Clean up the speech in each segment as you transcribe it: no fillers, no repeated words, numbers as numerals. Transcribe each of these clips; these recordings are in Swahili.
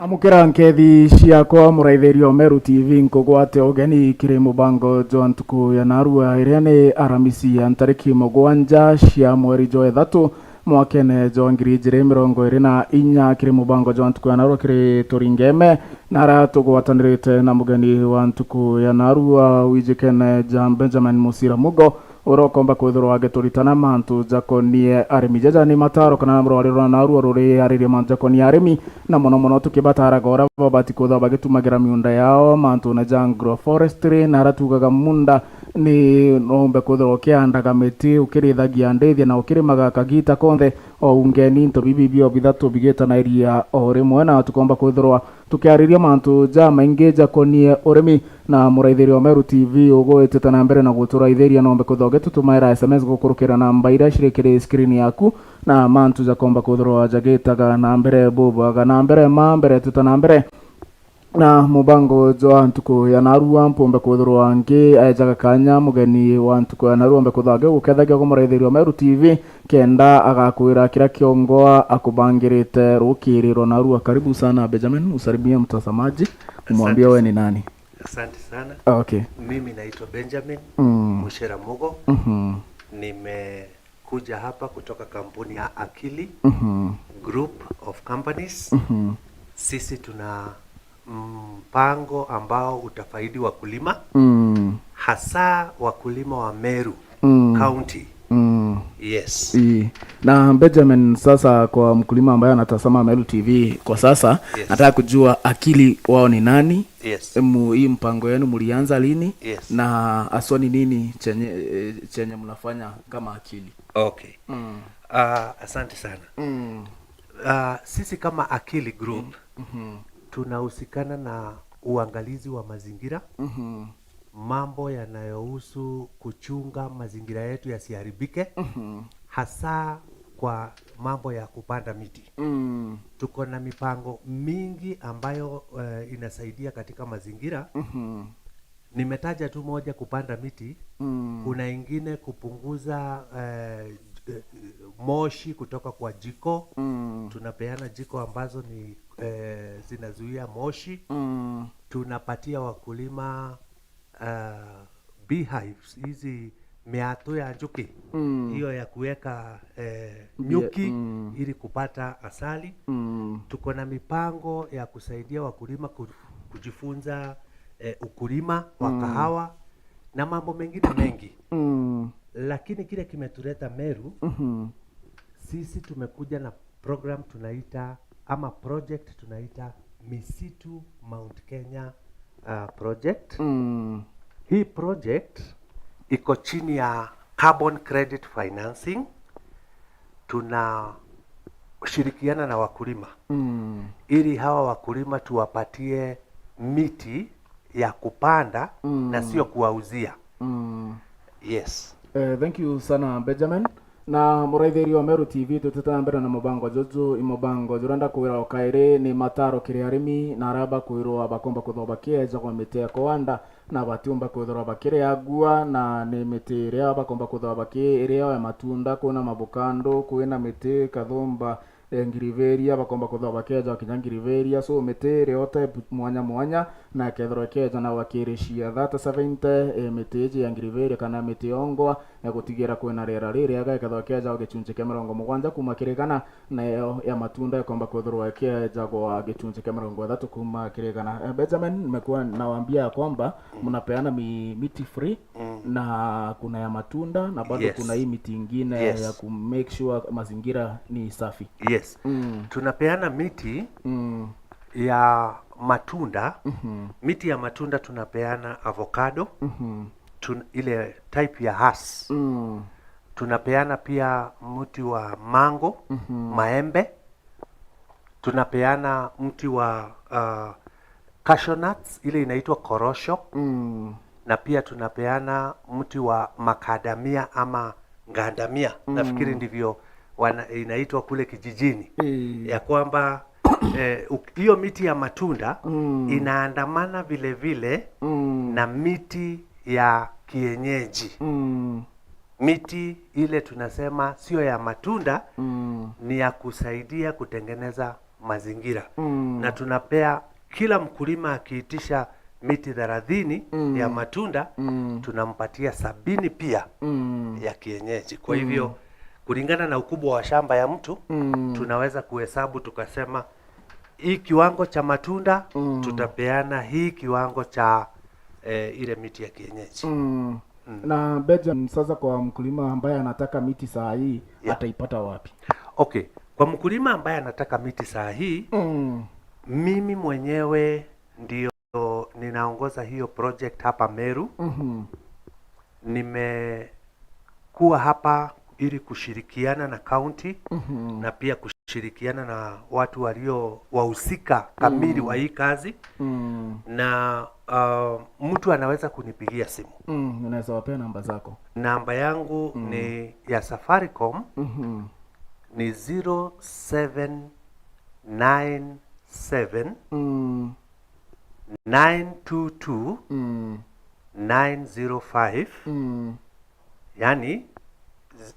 Amukira nkethi ciakwa muraithirio Meru TV nkugwate ugeni kiri mubango jwa ntuku ya narua iria ni Aramisi ya ntariki 7 cia mweri jwa 3 mwakene jwa 2024 kiri mubango jwa ntuku ya narua kiri turingeme nara tugwatanirite na mugeni wa ntuku ya narua wijikene ja Benjamin Musira Mugo urokomba kwithirwo agituritana mantu jakonie arimi jaja ni mataro kana rwari rwa narua ruri aririe mantu jakonie arimi na muno muno tukibataraga uria babati kwithirwa bagitumagira miunda yao mantu na ja agroforestry na aria tugaga munda ni nombe kwithirwa ukiandaga miti ukirithagia ndithia na ukirimaga kagita konthe o ungeni into bibi bio bithatu bigitana'iria o rimwe na tukomba kwithirwa tukiariria mantu ja maingi jakonie urimi na muraithiria wa Meru TV ugwitite na mbere na guturaithiria nombe kwithirwa ugitutumaira SMS gukurukira namba iria cirikiri screen yaku na mantu jakomba kwithirwa jagitaga na mbere bubwaga na mbere ma mbere tuta na mbere na mubango jwa ntuku ya narua mpumbe kwithirwa ngi ejaga kanya mugeni wa ntuku ya narua mbe kwithirwa agigukethagia kumuraithiria Meru TV kenda agakwira kira kiongoa akubangirite rukirirwo narua. Karibu sana Benjamin, usalimie mtazamaji umwambie wewe ni nani. Asante sana. Okay. Mimi naitwa Benjamin Mushera Mugo. Nimekuja hapa kutoka kampuni ya Akili Group of Companies. Sisi tuna mpango ambao utafaidi wakulima, hasa wakulima wa Meru County. Yes. Na Benjamin, sasa kwa mkulima ambaye anatazama Meru TV kwa sasa, nataka kujua Akili wao ni nani? Hii mpango yenu mlianza lini? Na haswa ni nini chenye mnafanya kama Akili? Okay. Asante sana. Sisi kama Akili Group tunahusikana na uangalizi wa mazingira, mambo yanayohusu kuchunga mazingira yetu yasiharibike, hasa kwa mambo ya kupanda miti. Tuko na mipango mingi ambayo inasaidia katika mazingira. Nimetaja tu moja, kupanda miti. Kuna ingine kupunguza moshi kutoka kwa jiko. Tunapeana jiko ambazo ni zinazuia moshi. Tunapatia wakulima beehives, hizi miato ya njuki, hiyo ya kuweka nyuki ili kupata asali. Tuko na mipango ya kusaidia wakulima kujifunza ukulima wa kahawa na mambo mengine mengi. Lakini kile kimetuleta Meru, sisi tumekuja na program tunaita ama project tunaita Misitu Mount Kenya project. Hii project iko chini ya Carbon Credit Financing. Tunashirikiana na wakulima ili hawa wakulima tuwapatie miti ya kupanda na sio kuwauzia. Yes. Thank you sana Benjamin na muraithĩri wa Meru TV tutĩte na mbere na mũbango jojo imubango jurenda kwĩra okaĩrĩ nĩ mataro kĩrĩ arĩmi na arĩa bakwĩrwo bakomba kwithwo bakĩenjagwo mĩtĩ ya kũhanda na batiumba kwithirwo bakĩrĩagua na nĩ mĩtĩ ĩrĩa bakomba kwithirwo bakĩrĩa ya matunda kwĩna mabukando kwĩna mĩtĩ kathumba ngiriveria bakomba kwithirwo bakĩenja kinya ngiriveria so mĩtĩ ĩrĩa yote mwanya mwanya na kethirwo ĩkĩenja na wakĩrĩcia 30-70 mĩtĩ ĩjĩ ya ngiriveria kana mĩtĩ yongwa ya gũtigĩra kwĩna rĩera rĩrĩega ĩkethirwo ĩkĩenjagwo gĩchunjĩ kĩa 70 kuma kĩrĩ nayo ya matunda ĩkomba kwithirwo ĩkĩenjagwo gĩchunjĩ kĩa 30 kuma kĩrĩ gana. Benjamin, nimekuwa nawaambia ya kwamba mnapeana miti free na kuna ya matunda na bado kuna hii miti ingine ya ku make sure mazingira ni safi. Yes. Tunapeana miti ya matunda. Miti ya matunda tunapeana avocado, ile type ya Hass. Tunapeana pia mti wa mango, maembe. Tunapeana mti wa cashew nuts, ile inaitwa korosho. Na pia tunapeana mti wa makadamia ama ngandamia. Nafikiri ndivyo inaitwa kule kijijini. Ya kwamba hiyo miti ya matunda inaandamana vile vile na miti ya kienyeji. Miti ile tunasema sio ya matunda, ni ya kusaidia kutengeneza mazingira. Na tunapea kila mkulima akiitisha miti 30 ya matunda, tunampatia 70 pia ya kienyeji. Kwa hivyo kulingana na ukubwa wa shamba ya mtu, tunaweza kuhesabu tukasema hii kiwango cha matunda tutapeana hii kiwango cha ile miti ya kienyeji. Na Benjamin, sasa kwa mkulima ambaye anataka miti saa hii ataipata wapi? Okay, kwa mkulima ambaye anataka miti saa hii, mimi mwenyewe ndio ninaongoza hiyo project hapa Meru. Nimekuwa hapa ili kushirikiana na county na pia kushirikiana na watu walio wahusika kamili wa hii kazi na mtu anaweza kunipigia simu. Unaweza wapea namba zako? Namba yangu ni ya Safaricom, ni 0797 922 905, yani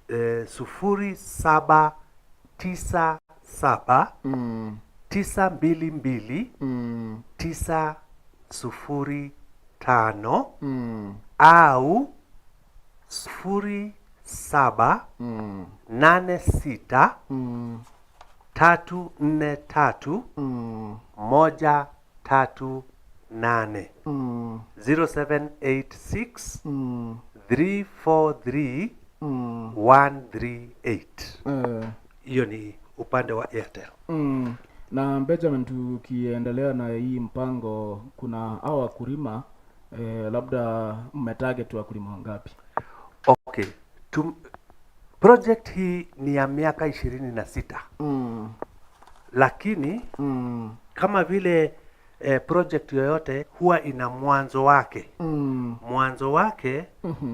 0797 922 905 au 07 86 343 138. 0786 343 138. Hiyo ni upande wa Airtel. Na Benjamin, tukiendelea na hii mpango, kuna hao wakulima, labda mmetarget wakulima wangapi? Okay. Project hii ni ya miaka 26, lakini kama vile project yoyote huwa ina mwanzo wake. Mwanzo wake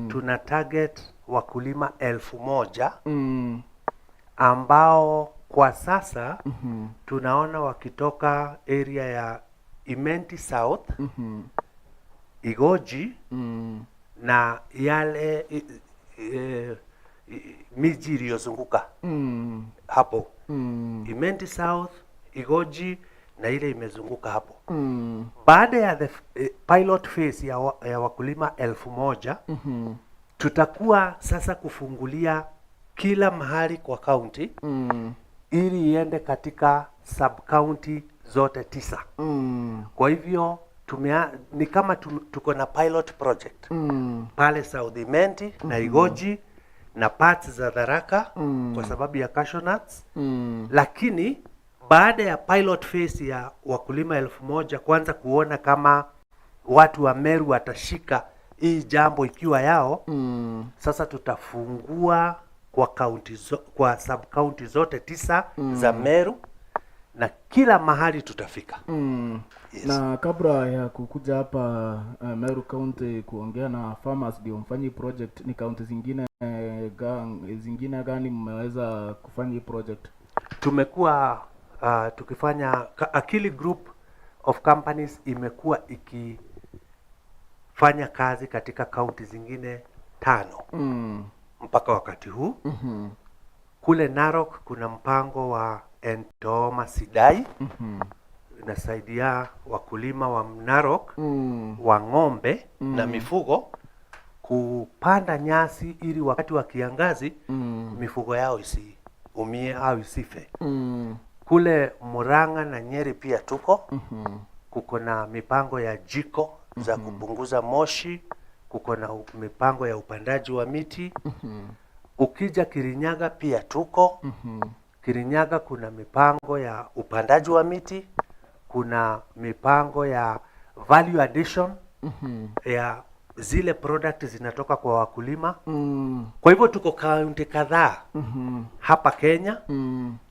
tuna target wakulima 1000 ambao kwa sasa tunaona wakitoka area ya Imenti South, Igoji na yale miji iliyozunguka hapo. Imenti South, Igoji na ile imezunguka hapo. Baada ya the pilot phase ya wakulima 1000, tutakuwa sasa kufungulia kila mahali kwa county ili iende katika sub county zote 9. Kwa hivyo ni kama tuko na pilot project pale South Imenti na Igoji na parts za Tharaka kwa sababu ya cashew nuts. Lakini baada ya pilot phase ya wakulima 1000 kwanza kuona kama watu wa Meru watashika hii jambo ikiwa yao, sasa tutafungua kwa sub county zote 9 za Meru na kila mahali tutafika. Yes. Na kabla ya kukuja hapa Meru County kuongea na farmers ndio mfanye project, ni county zingine gani mmeweza kufanya hii project? Tumekuwa tukifanya Akili Group of Companies imekuwa ikifanya kazi katika county zingine 5 mpaka wakati huu. Kule Narok kuna mpango wa Entooma Sidai. Inasaidia wakulima wa Narok wa ng'ombe na mifugo kupanda nyasi ili wakati wa kiangazi mifugo yao isiumie au isife. Kule Murang'a na Nyeri pia tuko. Kuko na mipango ya jiko za kupunguza moshi, kuko na mipango ya upandaji wa miti. Ukija Kirinyaga pia tuko. Kirinyaga kuna mipango ya upandaji wa miti, kuna mipango ya value addition ya zile product zinatoka kwa wakulima. Kwa hivyo tuko kaunti kadhaa hapa Kenya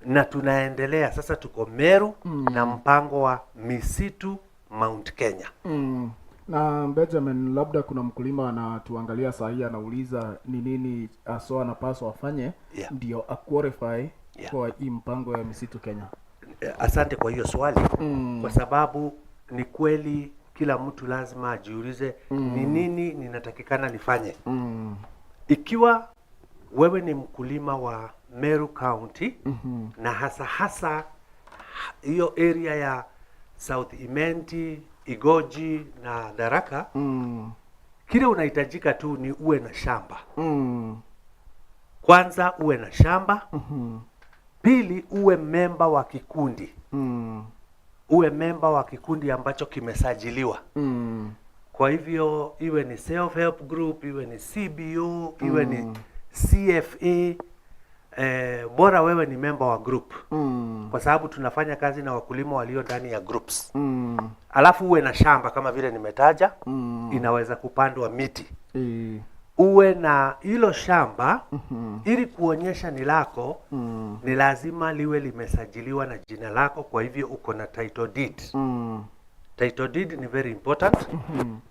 na tunaendelea sasa, tuko Meru na mpango wa misitu Mount Kenya. Na Benjamin, labda kuna mkulima anatuangalia saa hii anauliza ni nini haswa anapaswa afanye ndio a-qualify kwa hii mpango ya misitu Kenya. Asante kwa hiyo swali. Kwa sababu ni kweli kila mtu lazima ajiulize ni nini ninatakikana nifanye. Ikiwa wewe ni mkulima wa Meru County na hasa hasa Hiyo area ya South Imenti, Igoji na Tharaka, kile unahitajika tu ni uwe na shamba. Kwanza uwe na shamba. Pili, uwe memba wa kikundi. Uwe memba wa kikundi ambacho kimesajiliwa. Kwa hivyo iwe ni self help group, iwe ni CBO, iwe ni CFA, bora wewe ni memba wa group, kwa sababu tunafanya kazi na wakulima walio ndani ya groups. Alafu uwe na shamba kama vile nimetaja, inaweza kupandwa miti. Uwe na hilo shamba ili kuonyesha ni lako, ni lazima liwe limesajiliwa na jina lako, kwa hivyo uko na title deed. Title deed ni very important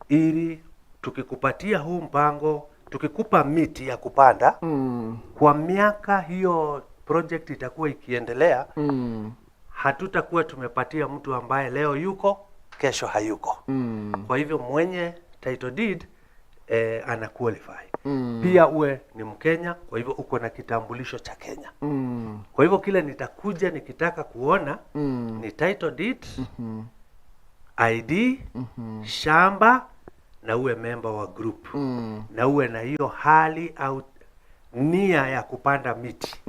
ili tukikupatia huu mpango, tukikupa miti ya kupanda kwa miaka hiyo project itakuwa ikiendelea, hatutakuwa tumepatia mtu ambaye leo yuko, kesho hayuko. Kwa hivyo mwenye title deed ana qualify. Pia uwe ni Mkenya, kwa hivyo uko na kitambulisho cha Kenya. Kwa hivyo kile nitakuja nikitaka kuona ni title deed, ID, shamba na uwe member wa group na uwe na hiyo hali au nia ya kupanda miti.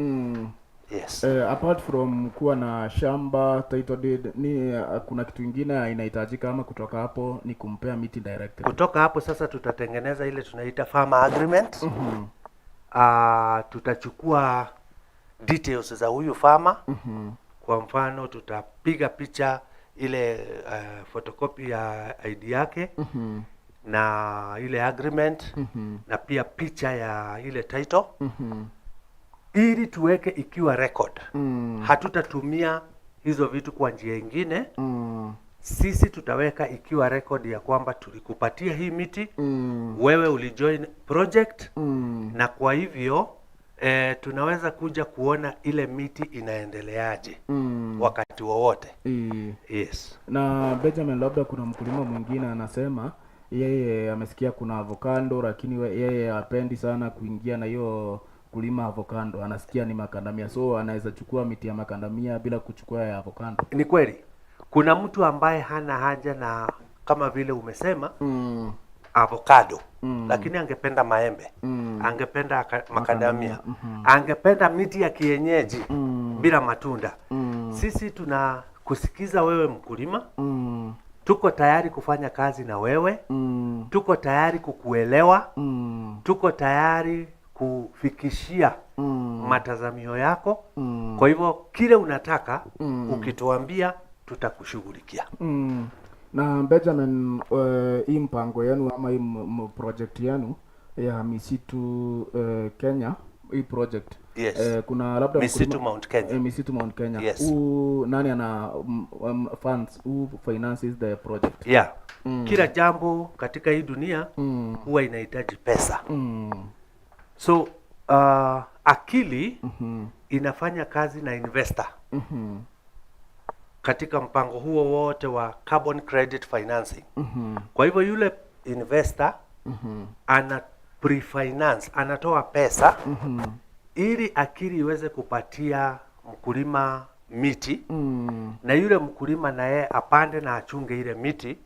Yes. Apart from kuwa na shamba, title deed, ni kuna kitu ingine inahitajika ama kutoka hapo ni kumpea miti directly? Kutoka hapo sasa tutatengeneza ile tunaita farmer agreement. Tutachukua details za huyu farmer. Kwa mfano, tutapiga picha ile photocopy ya ID yake na ile agreement na pia picha ya ile title ili tuweke ikiwa record. Hatutatumia hizo vitu kwa njia ingine. Sisi tutaweka ikiwa record ya kwamba tulikupatia hii miti, wewe ulijoin project na kwa hivyo tunaweza kuja kuona ile miti inaendeleaje wakati wowote. Yes. Na Benjamin, labda kuna mkulima mwingine anasema yeye amesikia kuna avocado, lakini yeye hapendi sana kuingia na hiyo kulima avocado, anasikia ni makandamia, so anaweza chukua miti ya makandamia bila kuchukua ya avocado? Ni kweli kuna mtu ambaye hana haja na, kama vile umesema, avocado, lakini angependa maembe, angependa makadamia, angependa miti ya kienyeji bila matunda. Sisi tuna kusikiza wewe mkulima, tuko tayari kufanya kazi na wewe, tuko tayari kukuelewa, tuko tayari kufikishia matazamio yako. Kwa hivyo kile unataka, ukituambia, tutakushughulikia. Na Benjamin, hii mpango yenu ama hii project yenu ya misitu Kenya, hii project, kuna labda Misitu mkulima Mount Kenya. Misitu Mount Kenya. Yes. Who, nani ana funds, who finances the project? Yeah. Kila jambo katika hii dunia huwa inahitaji pesa. So akili inafanya kazi na investor katika mpango huo wote wa carbon credit financing. Kwa hivyo yule investor ana pre-finance, anatoa pesa ili akili iweze kupatia mkulima miti na yule mkulima na yeye apande na achunge ile miti,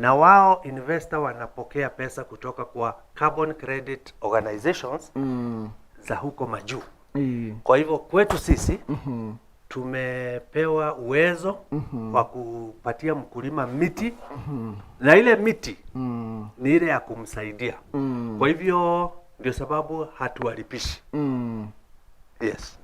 na wao investor wanapokea pesa kutoka kwa carbon credit organizations za huko majuu. Kwa hivyo kwetu sisi tumepewa uwezo wa kupatia mkulima miti na ile miti ni ile ya kumsaidia. Kwa hivyo ndio sababu hatuwalipishi. Yes.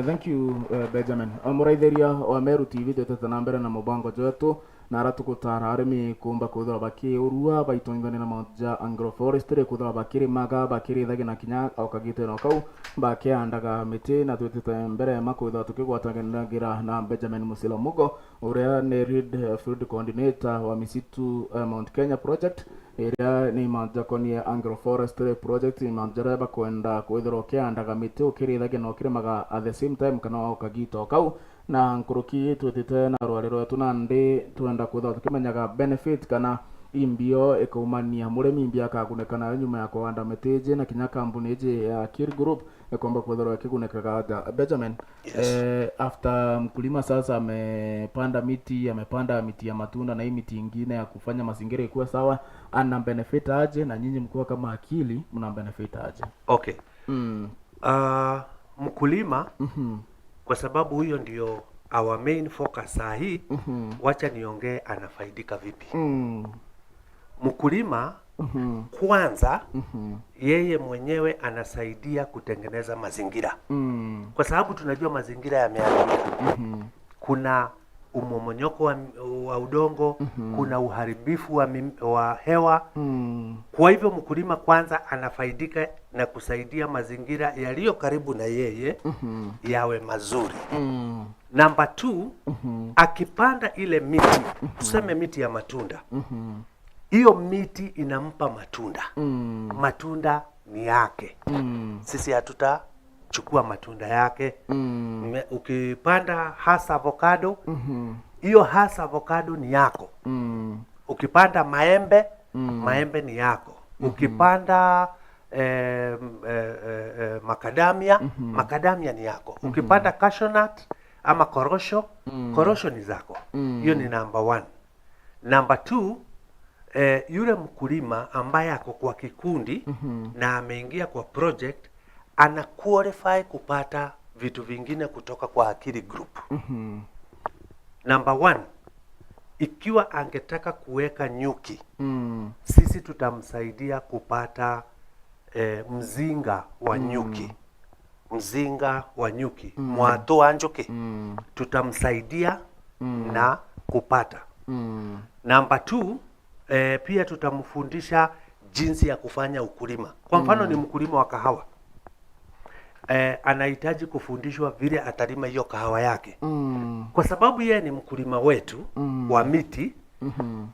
Thank you, Benjamin. Mũraithĩria wa Meru TV, twĩtĩte na mbere na mũbango jwetu na aria tũgũtara arĩmi kumba kwithirwa bakĩũrua baitũngani na maũndũ ja agroforestry, kwithirwa bakĩrĩmaga, bakĩrĩithagia na kinya o kagitĩro kau bakĩandaga mĩtĩ, na twĩtĩte mbere makwithirwa tũkĩgwatanĩra na Benjamin Musila Mugo, ũrĩa nĩ lead field coordinator wa misitu Mount Kenya project, ĩrĩa nĩ manjakonie agroforestry project, manjara bakwenda kwithirwa ũkĩandaga mĩtĩ, ũkĩrĩithagia na ũkĩrĩmaga at the same time kana o kagito kau. Na nkuruki twĩtĩte na rwari rwetu na ndi twenda kwithirwa tũkĩmenyaga benefit kana Imbio ikaumania murimi imbia akaguneka nayo nyuma ya kuhanda miti na kinya kambuni iji ya Akili Group ikomba kwithirwa ikigunekaga aja. Benjamin. Yes. After mkulima sasa amepanda miti, amepanda miti ya matunda na hii miti ingine ya kufanya mazingira ikuwe sawa, ana benefit aje na nyinyi mkiwa kama Akili mna benefit aje? Okay. Mkulima, kwa sababu huyo ndio our main focus saa hii, wacha niongee anafaidika vipi. Mkulima kwanza, yeye mwenyewe anasaidia kutengeneza mazingira, kwa sababu tunajua mazingira yameharibika. Kuna umomonyoko wa udongo, kuna uharibifu wa hewa. Kwa hivyo mkulima kwanza anafaidika na kusaidia mazingira yaliyo karibu na yeye yawe mazuri. Namba 2, akipanda ile miti, tuseme miti ya matunda, hiyo miti inampa matunda. Matunda ni yake. Sisi hatutachukua matunda yake. Ukipanda hasa avocado, hiyo hasa avocado ni yako. Ukipanda maembe, maembe ni yako. Ukipanda makadamia, makadamia ni yako. Ukipanda cashew nut ama korosho, korosho ni zako. Hiyo ni number 1. Number 2, yule mkulima ambaye ako kwa kikundi na ameingia kwa project ana qualify kupata vitu vingine kutoka kwa Akili Group. Number 1, ikiwa angetaka kuweka nyuki, sisi tutamsaidia kupata mzinga wa nyuki. Mzinga wa nyuki, mwato wa njuki. Tutamsaidia na kupata. Number 2, pia tutamfundisha jinsi ya kufanya ukulima. Kwa mfano, ni mkulima wa kahawa. Anahitaji kufundishwa vile atalima hiyo kahawa yake. Kwa sababu yeye ni mkulima wetu wa miti,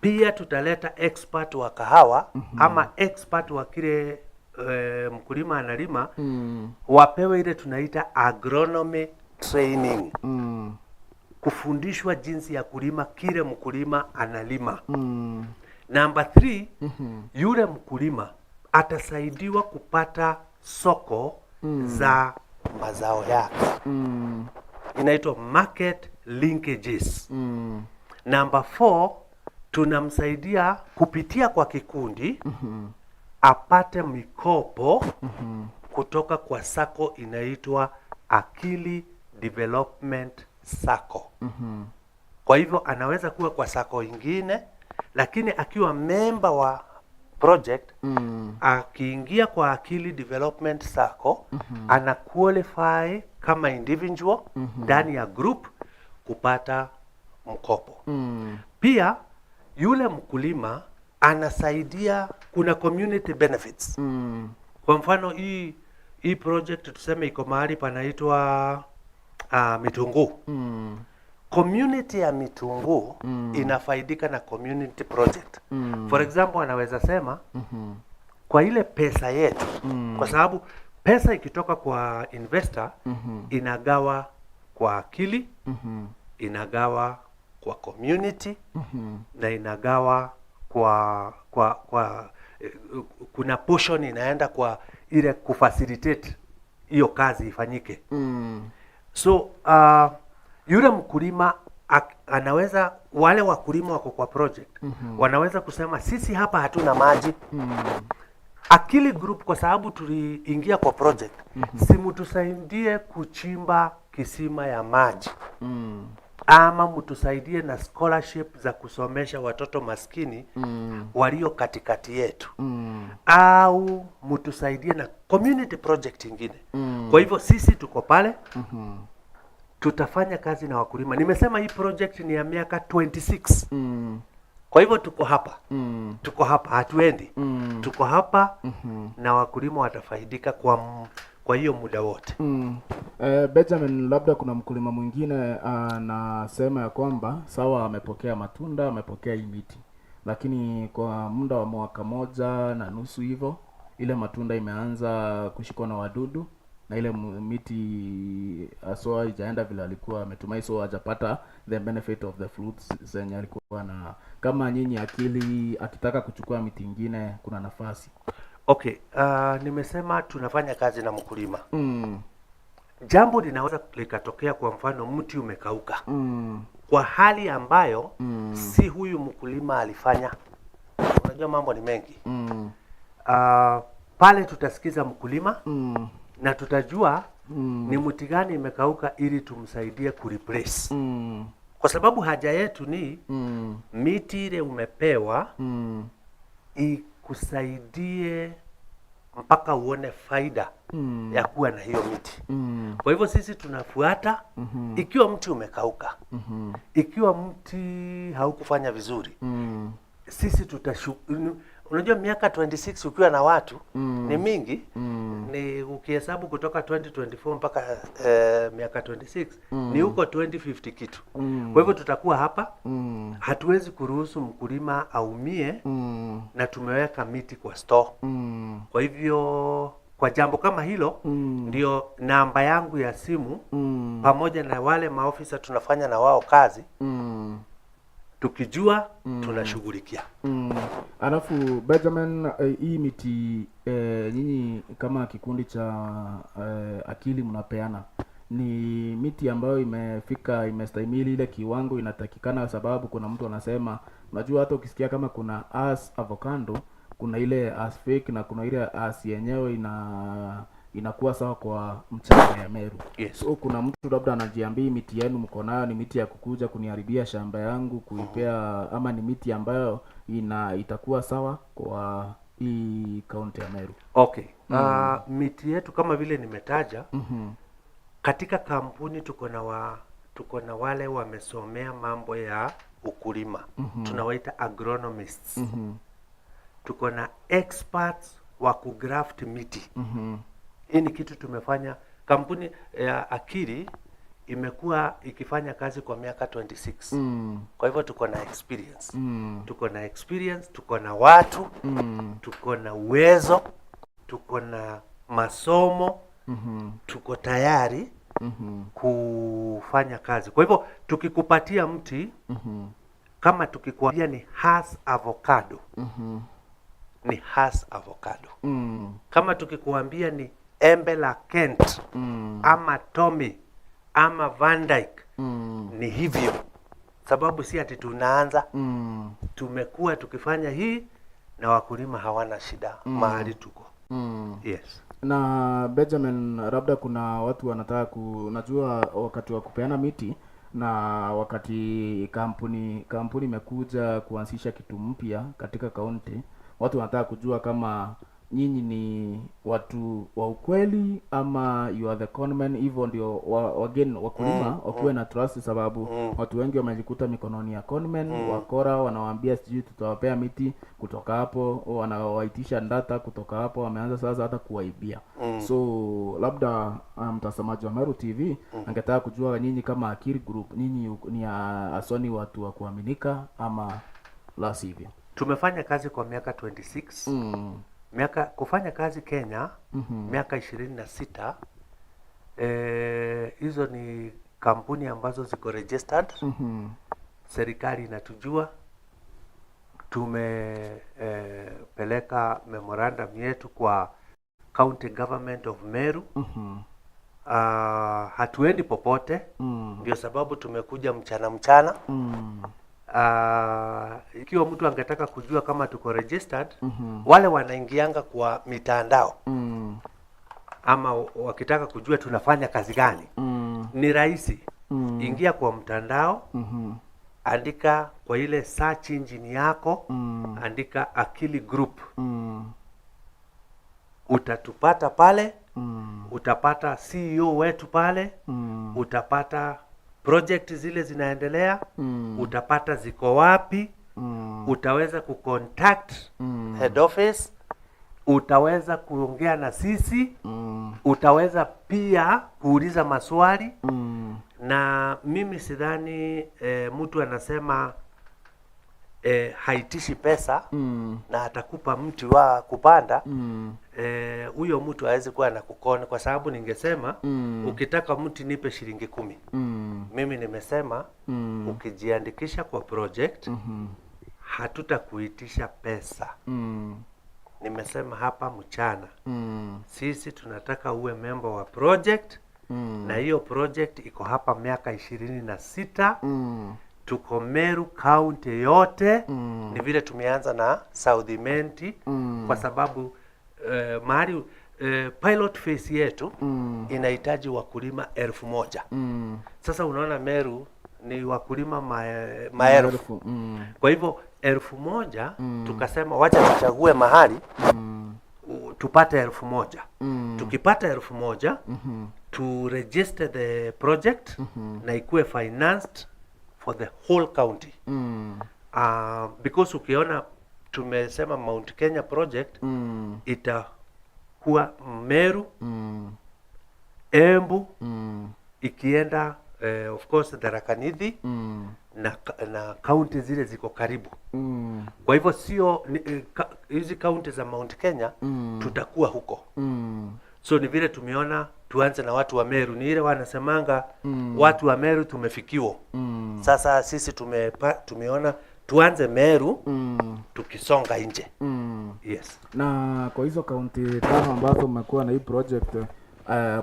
pia tutaleta expert wa kahawa ama expert wa kile mkulima analima, wapewe ile tunaita agronomy training. Kufundishwa jinsi ya kulima kile mkulima analima. Number 3, yule mkulima atasaidiwa kupata soko za mazao yake. Inaitwa market linkages. Number 4, tunamsaidia kupitia kwa kikundi apate mikopo kutoka kwa sacco inaitwa Akili Development Sacco. Kwa hivyo anaweza kuwa kwa sacco ingine, lakini akiwa member wa project, akiingia kwa Akili Development Sacco, ana qualify kama individual ndani ya group kupata mkopo. Pia yule mkulima anasaidia, kuna community benefits. Kwa mfano, hii project tuseme iko mahali panaitwa Mitunguu. Community ya Mitunguu inafaidika na community project. For example, anaweza sema kwa ile pesa yetu, kwa sababu pesa ikitoka kwa investor inagawa kwa Akili, inagawa kwa community na inagawa kwa kuna portion inaenda kwa ile kufacilitate hiyo kazi ifanyike. So yule mkulima anaweza, wale wakulima wako kwa project wanaweza kusema sisi hapa hatuna maji. Akili Group, kwa sababu tuliingia kwa project, si mtusaidie kuchimba kisima ya maji ama mtusaidie na scholarship za kusomesha watoto maskini walio katikati yetu au mtusaidie na community project ingine. Kwa hivyo sisi tuko pale, tutafanya kazi na wakulima. Nimesema hii project ni ya miaka 26. Kwa hivyo tuko hapa, tuko hapa, hatuendi. Tuko hapa na wakulima watafaidika kwa hiyo muda wote. Benjamin, labda kuna mkulima mwingine anasema ya kwamba sawa, amepokea matunda, amepokea hii miti, lakini kwa muda wa mwaka moja na nusu hivyo ile matunda imeanza kushikwa na wadudu. na ile miti haswa ijaenda vile alikuwa ametumai, so hajapata the benefit of the fruits zenye alikuwa na. Kama nyinyi Akili akitaka kuchukua miti ingine, kuna nafasi? Okay, nimesema tunafanya kazi na mkulima. Jambo linaweza likatokea, kwa mfano mti umekauka kwa hali ambayo si huyu mkulima alifanya. Unajua mambo ni mengi. Pale tutasikiza mkulima na tutajua ni mti gani imekauka ili tumsaidie kureplace, kwa sababu haja yetu ni miti ile umepewa ikusaidie mpaka uone faida ya kuwa na hiyo miti. Kwa hivyo sisi tunafuata ikiwa mti umekauka, ikiwa mti haukufanya vizuri, sisi tutashu. Unajua miaka 26 ukiwa na watu ni mingi. Ni ukihesabu kutoka 2024 mpaka miaka 26 ni huko 2050 kitu. Kwa hivyo tutakuwa hapa, hatuwezi kuruhusu mkulima aumie na tumeweka miti kwa store. Kwa hivyo kwa jambo kama hilo ndio namba yangu ya simu pamoja na wale maofisa tunafanya na wao kazi, tukijua tunashughulikia. Alafu Benjamin, hii miti nyinyi kama kikundi cha Akili mnapeana ni miti ambayo imefika, imestahimili ile kiwango inatakikana? Sababu kuna mtu anasema, unajua hata ukisikia kama kuna Hass avocado, kuna ile Hass fake na kuna ile Hass yenyewe inakuwa sawa kwa mchanga ya Meru. Yes. So kuna mtu labda anajiambia hii miti yenu mko nayo ni miti ya kukuja kuniharibia shamba yangu kuipea, ama ni miti ambayo itakuwa sawa kwa hii kaunti ya Meru? Okay. Miti yetu kama vile nimetaja, katika kampuni tuko na wale wamesomea mambo ya ukulima, tunawaita agronomists. Tuko na experts wa kugraft miti. Hii ni kitu tumefanya. Kampuni ya Akili imekuwa ikifanya kazi kwa miaka 26. Kwa hivyo tuko na experience. Tuko na experience, tuko na watu, tuko na uwezo, tuko na masomo, tuko tayari kufanya kazi. Kwa hivyo tukikupatia mti, kama tukikuambia ni Hass avocado, ni Hass avocado. Kama tukikuambia ni embe la Kent ama Tommy ama Van Dyke, ni hivyo, sababu si ati tunaanza. Tumekuwa tukifanya hii na wakulima hawana shida mahali tuko. Yes. Na Benjamin, labda kuna watu wanataka najua wakati wa kupeana miti na wakati kampuni imekuja kuanzisha kitu mpya katika kaunti, watu wanataka kujua kama nyinyi ni watu wa ukweli ama you are the conmen. Hivyo ndio wageni wakulima wakuwe na trust, sababu watu wengi wamejikuta mikononi ya conmen, wakora wanawaambia sijui tutawapea miti, kutoka hapo wanawaitisha data, kutoka hapo wameanza sasa hata kuwaibia. So labda mtazamaji wa Meru TV angetaka kujua nyinyi kama Akili Group, nyinyi ni asoni watu wa kuaminika ama la sivyo? Tumefanya kazi kwa miaka 26. Miaka kufanya kazi Kenya, miaka 26, hizo ni kampuni ambazo ziko registered. Serikali inatujua. Tumepeleka memorandum yetu kwa County Government of Meru. Hatuendi popote, ndio sababu tumekuja mchana mchana. Ikiwa mtu angetaka kujua kama tuko registered, wale wanaingianga kwa mitandao ama wakitaka kujua tunafanya kazi gani, ni rahisi. Ingia kwa mtandao, andika kwa ile search engine yako, andika Akili Group, utatupata pale. Utapata CEO wetu pale, utapata project zile zinaendelea, utapata ziko wapi, utaweza kucontact head office, utaweza kuongea na sisi, utaweza pia kuuliza maswali. Na mimi sidhani mtu anasema haitishi pesa na atakupa mti wa kupanda, huyo mtu hawezi kuwa na kukona, kwa sababu ningesema ukitaka mti nipe shilingi 10. Mimi nimesema ukijiandikisha kwa project hatutakuitisha pesa. Nimesema hapa mchana sisi tunataka uwe member wa project na hiyo project iko hapa miaka 26. Tuko Meru County yote. Ni vile tumeanza na South Imenti kwa sababu mahali pilot phase yetu inahitaji wakulima 1000. Sasa unaona Meru ni wakulima maelfu. Kwa hivyo 1000 tukasema wacha tuchague mahali tupate 1000. Tukipata 1000 to register the project na ikuwe financed for the whole county. Because ukiona tumesema Mount Kenya project itakuwa Meru, Embu, ikienda of course Tharaka Nithi na kaunti zile ziko karibu. Kwa hivyo sio hizi kaunti za Mount Kenya tutakuwa huko. So ni vile tumeona tuanze na watu wa Meru, ni ile wanasemanga watu wa Meru tumefikiwa. Sasa sisi tumeona tuanze Meru tukisonga nje. Yes. Na kwa hizo kaunti tano ambazo mmekuwa na hii project,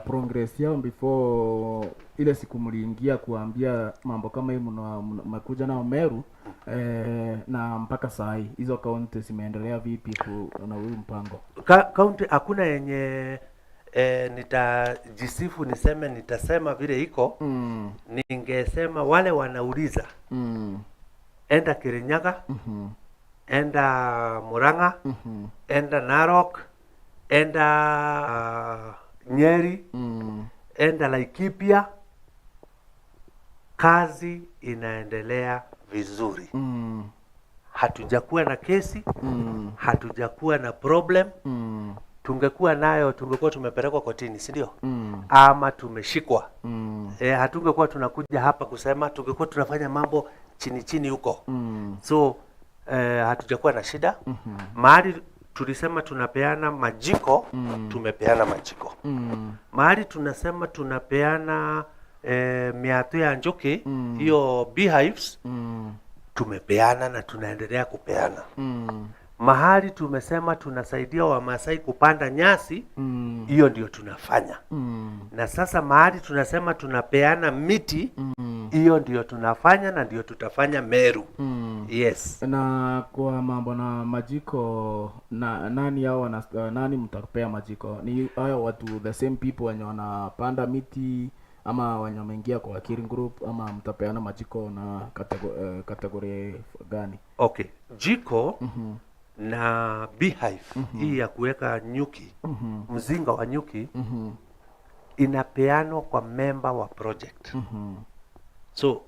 progress yao before ile siku mliingia kuambia mambo kama hii mmekuja nao Meru, na mpaka saa hii hizo kaunti zimeendelea vipi na huyu mpango? Kaunti hakuna yenye nitajisifu niseme nitasema vile iko. Ningesema wale wanauliza enda Kirinyaga, enda Murang'a, enda Narok, enda Nyeri, enda Laikipia, kazi inaendelea vizuri. Hatujakuwa na kesi, hatujakuwa na problem. Tungekuwa nayo tungekuwa tumepelekwa kotini, si ndio? Ama tumeshikwa. Hatungekuwa tunakuja hapa kusema, tungekuwa tunafanya mambo chini chini huko. So hatujakuwa na shida. Mahali tulisema tunapeana majiko, tumepeana majiko. Mahali tunasema tunapeana miatu ya njuki, hiyo beehives, tumepeana na tunaendelea kupeana. Mahali tumesema tunasaidia Wamasai kupanda nyasi, hiyo ndio tunafanya. Na sasa mahali tunasema tunapeana miti, hiyo ndio tunafanya na ndio tutafanya Meru. Yes. Na kwa mambo na majiko, na nani hao nani mtapea majiko? Ni hao watu the same people wenye wanapanda miti ama wenye wameingia kwa Kirin Group, ama mtapeana majiko na kategori gani? Okay. Jiko na beehive hii ya kuweka nyuki, mzinga wa nyuki, inapeanwa kwa member wa project. So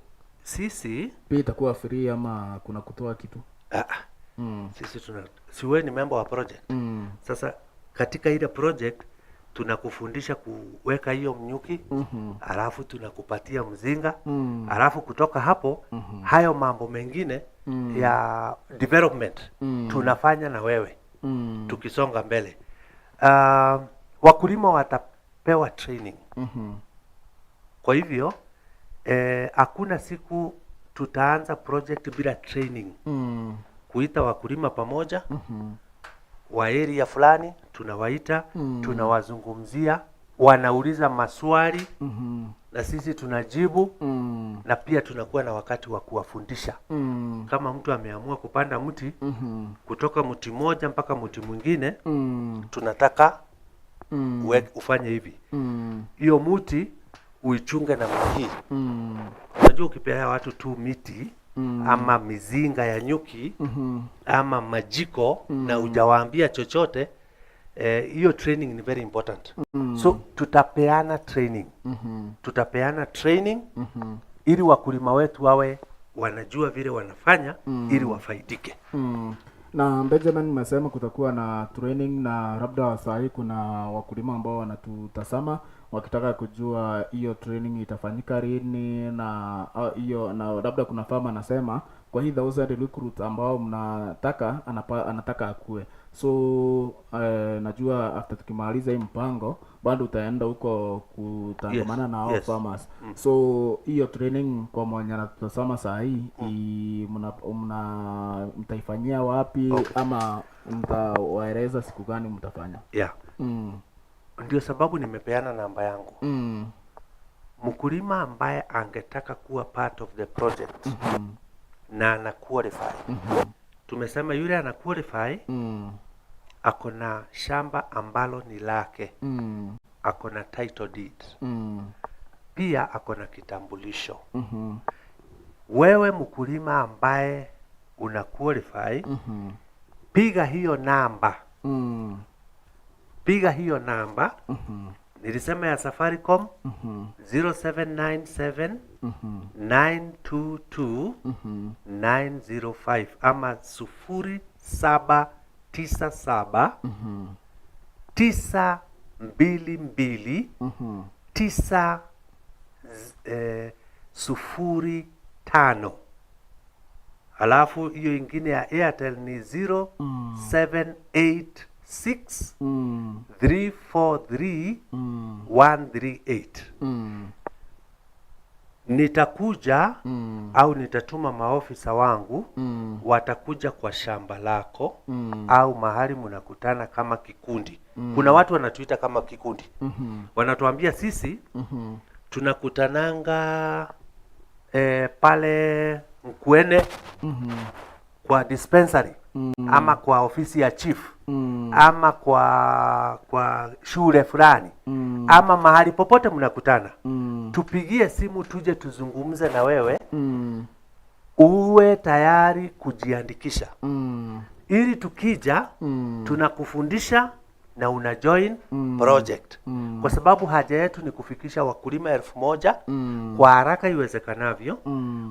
sisi pia itakuwa free ama kuna kutoa kitu? Sisi tuna, si wewe ni member wa project. Sasa katika ile project tunakufundisha kuweka hiyo mnyuki, alafu tunakupatia mzinga, alafu kutoka hapo hayo mambo mengine ya development tunafanya na wewe tukisonga mbele. Wakulima watapewa training. Kwa hivyo hakuna siku tutaanza project bila training. Kuita wakulima pamoja wa area fulani, tunawaita, tunawazungumzia, wanauliza maswali na sisi tunajibu, na pia tunakuwa na wakati wa kuwafundisha. Kama mtu ameamua kupanda mti kutoka mti moja mpaka mti mwingine, tunataka ufanye hivi. Hiyo mti uichunge namna hii. Unajua ukipea watu tu miti ama mizinga ya nyuki ama majiko na hujawaambia chochote, hiyo training ni very important. So tutapeana training. Tutapeana training ili wakulima wetu wawe wanajua vile wanafanya ili wafaidike. Na Benjamin, umesema kutakuwa na training, na labda saa hii kuna wakulima ambao wanatutazama wakitaka kujua hiyo training itafanyika lini, na hiyo, na labda kuna farmer anasema Kwa hii 1000 recruit ambao mnataka anataka akue. So najua after tukimaliza hii mpango bado utaenda huko kutangamana na hao farmers. So hiyo training, kwa mwenye anatutazama saa hii, mna mtaifanyia wapi? Okay. Ama mtawaeleza siku gani mtafanya? Yeah. Ndio sababu nimepeana namba yangu. Mkulima ambaye angetaka kuwa part of the project na ana qualify, tumesema yule ana qualify, ako na shamba ambalo ni lake, ako na title deed, pia ako na kitambulisho. Wewe mkulima ambaye una qualify, piga hiyo namba, piga hiyo namba nilisema ya Safaricom, 0797 922 905 ama 0797 922 9 05. Alafu hiyo ingine ya Airtel ni 0786 343 138. Nitakuja au nitatuma maofisa wangu, watakuja kwa shamba lako au mahali mnakutana kama kikundi. Kuna watu wanatuita kama kikundi, wanatuambia sisi tunakutananga pale Mkuene kwa dispensary ama kwa ofisi ya chief ama kwa shule fulani ama mahali popote mnakutana, tupigie simu tuje tuzungumze na wewe, uwe tayari kujiandikisha ili tukija tunakufundisha na una join project, kwa sababu haja yetu ni kufikisha wakulima 1000 kwa haraka iwezekanavyo,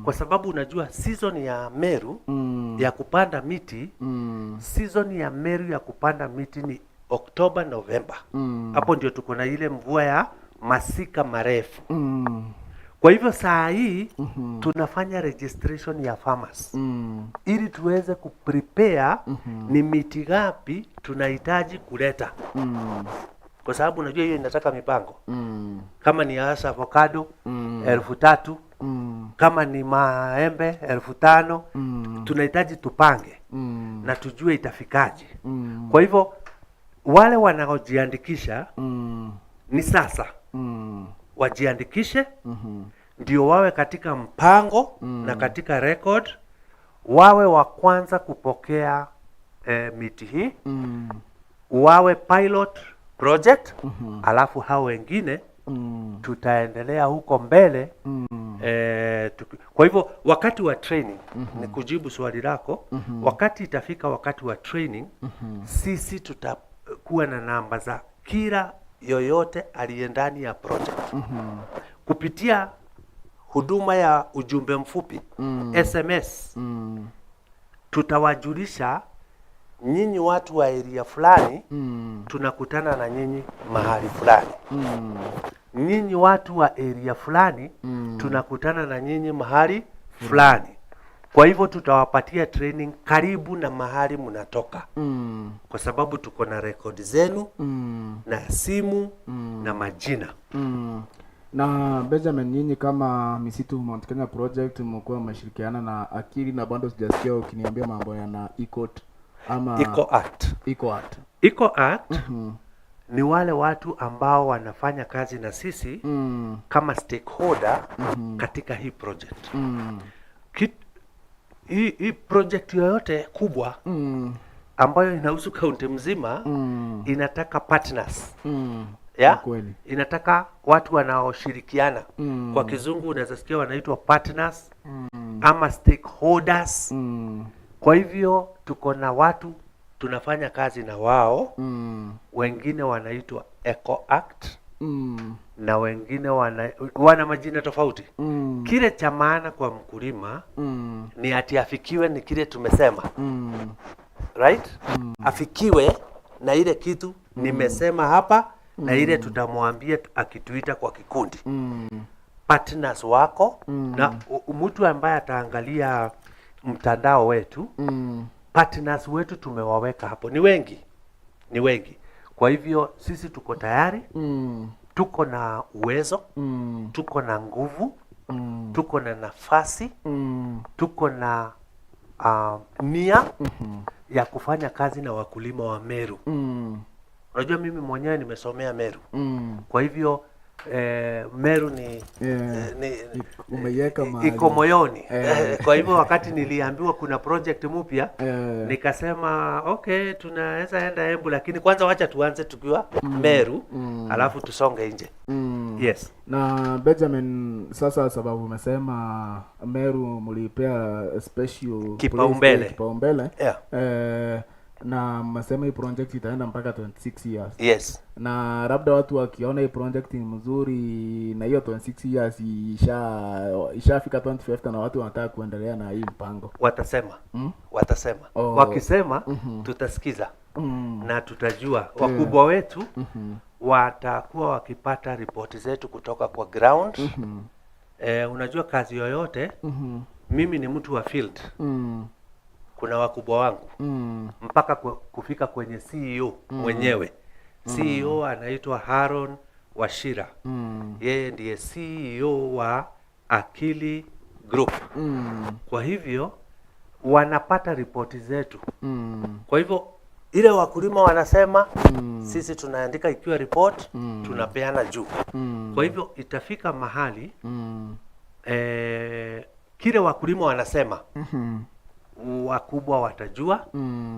kwa sababu unajua season ya Meru ya kupanda miti, season ya Meru ya kupanda miti ni Oktoba, Novemba. Hapo ndio tuko na ile mvua ya masika marefu. Kwa hivyo saa hii tunafanya registration ya farmers ili tuweze kuprepare ni miti gapi tunahitaji kuleta, kwa sababu unajua hiyo inataka mipango. Kama ni hasa avocado 3000, kama ni maembe 5000, tunahitaji tupange na tujue itafikaje. Kwa hivyo wale wanaojiandikisha ni sasa wajiandikishe ndio wawe katika mpango na katika record, wawe wa kwanza kupokea miti hii, wawe pilot project, alafu hao wengine tutaendelea huko mbele. Kwa hivyo wakati wa training, ni kujibu swali lako, wakati itafika wakati wa training, sisi tutakuwa na namba za kila yoyote aliye ndani ya project kupitia huduma ya ujumbe mfupi, SMS. Tutawajulisha nyinyi watu wa area fulani, tunakutana na nyinyi mahali fulani, nyinyi watu wa area fulani, tunakutana na nyinyi mahali fulani. Kwa hivyo tutawapatia training karibu na mahali mnatoka, kwa sababu tuko na rekodi zenu na simu na majina. Na Benjamin, nyinyi kama Misitu Mount Kenya Project mmekuwa mmeshirikiana na Akili, na bado sijasikia ukiniambia mambo yana ECOT ama Eco Act. Eco Act. Eco Act ni wale watu ambao wanafanya kazi na sisi kama stakeholder katika hii project. Hii project yoyote kubwa ambayo inahusu kaunti mzima inataka partners. Yeah? Kweli. Inataka watu wanaoshirikiana. Kwa kizungu unaweza sikia wanaitwa partners ama stakeholders. Kwa hivyo tuko na watu tunafanya kazi na wao, wengine wanaitwa Eco Act na wengine wana majina tofauti. Kile cha maana kwa mkulima ni ati afikiwe ni kile tumesema, right? Afikiwe na ile kitu nimesema hapa na ile tutamwambia akituita kwa kikundi. Partners wako na mtu ambaye ataangalia mtandao wetu, partners wetu tumewaweka hapo, ni wengi, ni wengi. Kwa hivyo sisi tuko tayari, tuko na uwezo, tuko na nguvu, tuko na nafasi, tuko na nia ya kufanya kazi na wakulima wa Meru. Unajua mimi mwenyewe nimesomea Meru. Kwa hivyo Meru ni, ni Umeiweka mahali. Iko moyoni. Kwa hivyo wakati niliambiwa kuna project mpya, nikasema okay, tunaweza enda Embu, lakini kwanza wacha tuanze tukiwa Meru, alafu tusonge nje. Yes. Na Benjamin, sasa sababu umesema Meru mlipea special Kipaumbele. place, kipaumbele. Na mmesema hii project itaenda mpaka 26 years. Yes. Na labda watu wakiona hii project ni mzuri na hiyo 26 years ishafika 2050 na watu wanataka kuendelea na hii mpango. Watasema. Watasema. Wakisema tutasikiza na tutajua wakubwa wetu watakuwa wakipata ripoti zetu kutoka kwa ground. Unajua kazi yoyote, mimi ni mtu wa field. Kuna wakubwa wangu mpaka kufika kwenye CEO mwenyewe. CEO anaitwa Haron Wachira. Yeye ndiye CEO wa Akili Group. Kwa hivyo wanapata ripoti zetu. Kwa hivyo ile wakulima wanasema, sisi tunaandika ikiwa report, tunapeana juu. Kwa hivyo itafika mahali kile wakulima wanasema, wakubwa watajua,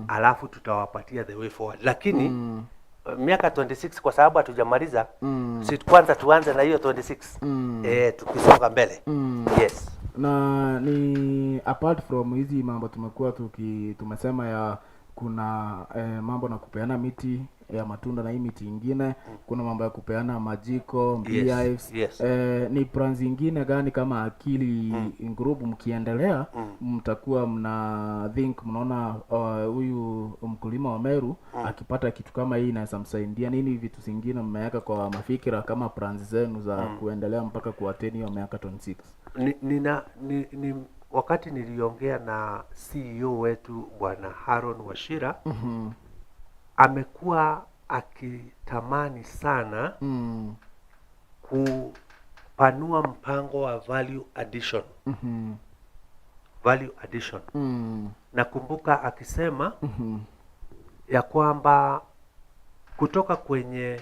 alafu tutawapatia the way forward. Lakini miaka 26 kwa sababu hatujamaliza, si kwanza tuanze na hiyo 26, tukisonga mbele. Yes. Na ni apart from hizi mambo tumekuwa tumesema ya kuna mambo na kupeana miti ya matunda na hii miti ingine, kuna mambo ya kupeana majiko, beehives. Ni plans zingine gani kama Akili Group mkiendelea mtakuwa mna think mnaona huyu mkulima wa Meru akipata kitu kama hii inaweza msaidia nini? Vitu zingine mmeweka kwa mafikira kama plans zenu za kuendelea mpaka kuattain hiyo miaka 26? Ni, wakati niliongea na CEO wetu Bwana Haron Wachira, amekuwa akitamani sana kupanua mpango wa value addition. Value addition. Nakumbuka akisema ya kwamba kutoka kwenye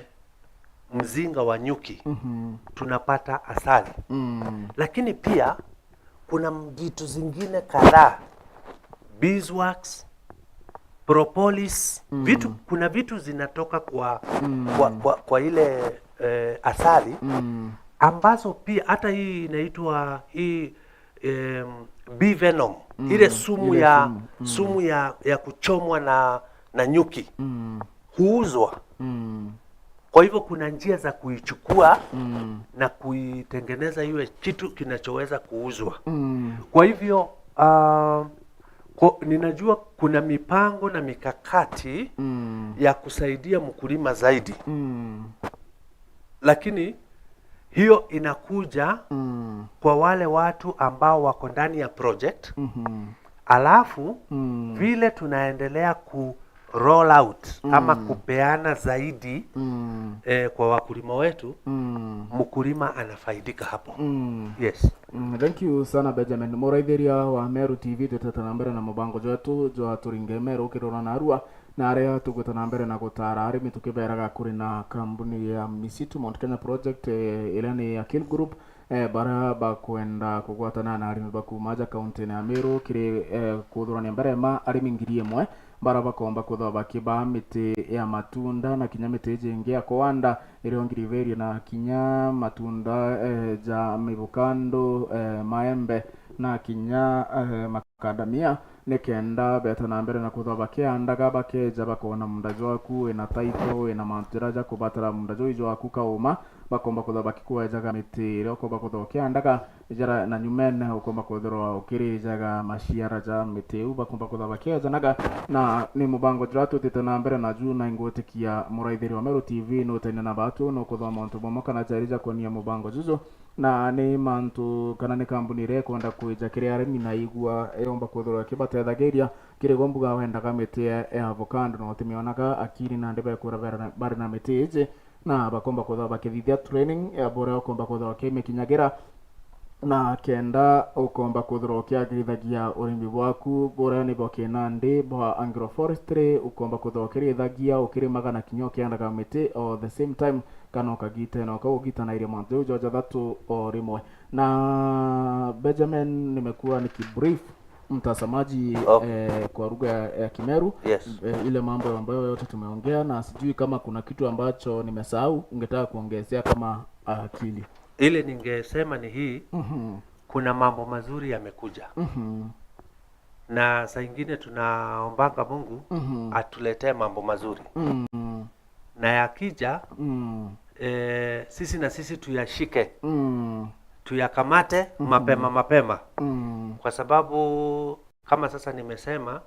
mzinga wa nyuki tunapata asali, lakini pia kuna vitu zingine kadhaa, beeswax, propolis, vitu kuna vitu zinatoka kwa ile asali ambazo pia hata hii inaitwa hii bee venom, ile sumu ile ya sumu. Sumu ya kuchomwa na nyuki huuzwa. Kwa hivyo kuna njia za kuichukua na kuitengeneza iwe kitu kinachoweza kuuzwa. Kwa hivyo ninajua kuna mipango na mikakati ya kusaidia mkulima zaidi, lakini hiyo inakuja kwa wale watu ambao wako ndani ya project, alafu vile tunaendelea ku roll out ama kupeana zaidi kwa wakulima wetu, mkulima anafaidika hapo. Yes. Thank you sana Benjamin. Mũraithĩria wa Meru TV, twĩtete na mbere na mũbango jwetu jwa tũringe Meru ũkĩrora na Arua na arĩa tũgwĩta na mbere na gũtara arĩmi tũkĩberaga kũrĩ na kambuni ya Misitu Mount Kenya Project, ĩrĩa nĩ Akil Group, baria bakwenda kũgwatana na arĩmi bakumaja kaunti ya Meru kĩrĩ kũthurania mbere ma arĩmi 1,000 bara bakomba kwithwa bakiba mĩtĩ ya matunda na kinya mĩtĩ ĩngĩ ya kũwanda ĩrĩa ngiriberie na kinya matunda ja mivukando, maembe na kinya makadamia, nikenda beta na mbere na kwithwa bakiandaga bakeja bakona mundajo waku wina taito wina mantu jaria jakubatara mundajo ijo waku kauma bakomba kwithwa bakikuejaga miti iria ukomba kwithwa ukiandaga jara na nyumene ukomba kwithirwa ukirijaga maciara ja miti iu bakomba kwithwa bakiejanaga. Na ni mubango jura tutite na mbere na juu na ingwitikia muraithiri wa Meru TV nutaine na batu nukuthoma untu bumwe kana jari ja kuonia mubango juju. Na nĩ mantu kana nĩ kambuni ĩrĩa ĩkwenda kwĩja kĩrĩa arĩmi na igua ĩromba kwithirwo ĩkĩbateithagĩria kĩrĩgwo mbuga wendaga mĩtĩ ya avocado na ũtimĩonaga akiri na ndĩ bekwĩra barĩ na mĩtĩ ĩjĩ na bakomba kwithirwo bakĩthithia training ya bũrĩa ũkomba kwithirwo ũkĩmĩkinyagĩra na kenda ukomba kwithirwo ukiagĩrithagia ũrĩmi bwaku buria nĩ bwa kĩnandĩ bwa agroforestry, ukomba kwithirwo ũkĩrĩithagia ũkĩrĩmaga na kinya ũkĩandaga mĩtĩ o the same time kana ũkagita na ũkagũgitanairia mantu jau jathatu o rĩmwe. Na Benjamin, nimekuwa nikibrief mtazamaji kwa lugha ya Kimeru ile mambo ambayo yote tumeongea, na sijui kama kuna kitu ambacho nimesahau ungetaka kuongezea kama akili. Ile ningesema ni hii, kuna mambo mazuri yamekuja, na saa ingine tunaombanga Mungu atuletee mambo mazuri, na yakija sisi na sisi tuyashike, tuyakamate mapema mapema, kwa sababu kama sasa nimesema